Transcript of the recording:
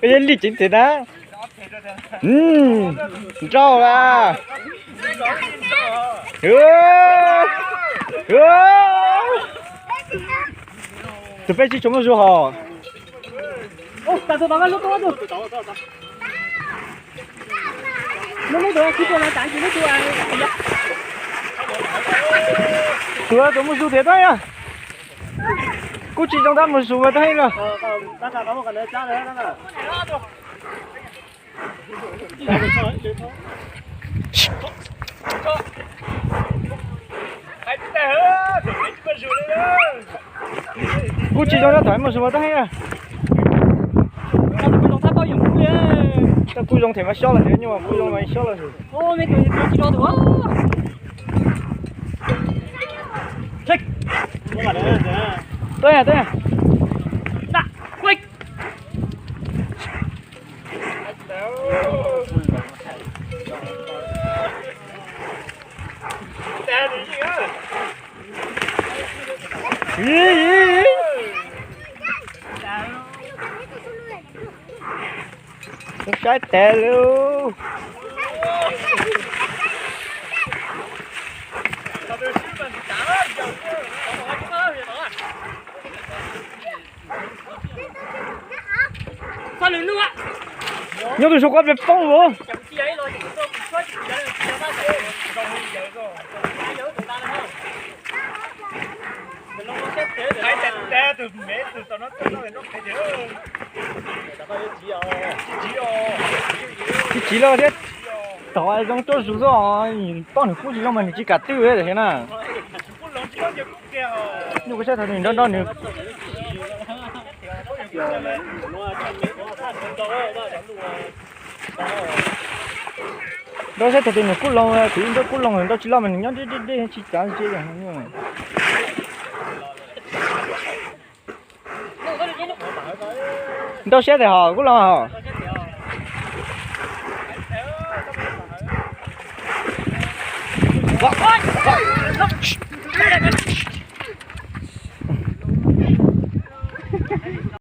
Ib li ceev tes na. Nrauj la. Tus peb tsis tshua muaj zug hos. Tus tus muaj zug tiag tab yog. Kuj tsis zoo tab mus zus tab heev los. Kuj tsis zoo tab, thaum mus zus tab heev. Kuj zoo them mas xyob los, nyuj kuj zoo mas xyob los. Tuaj, tuaj. Saib tes lauj. Nyob tus saum koj poob lauj. Tsis tsis lawm thiab. Thaum zoo tuaj zus xwb, poj niam kub tsis zoo mas nws tsis kam twj tam sim na. Nyuj kuj saib thaum twg nrog nrog nws. Nrog saib thaum twg nws kub loo, kuv yeej nrog kub loo, nrog tsis loj mas nws nyob deb deb deb tsis tsav tsi. Nrog saib tes hos kub loo hos.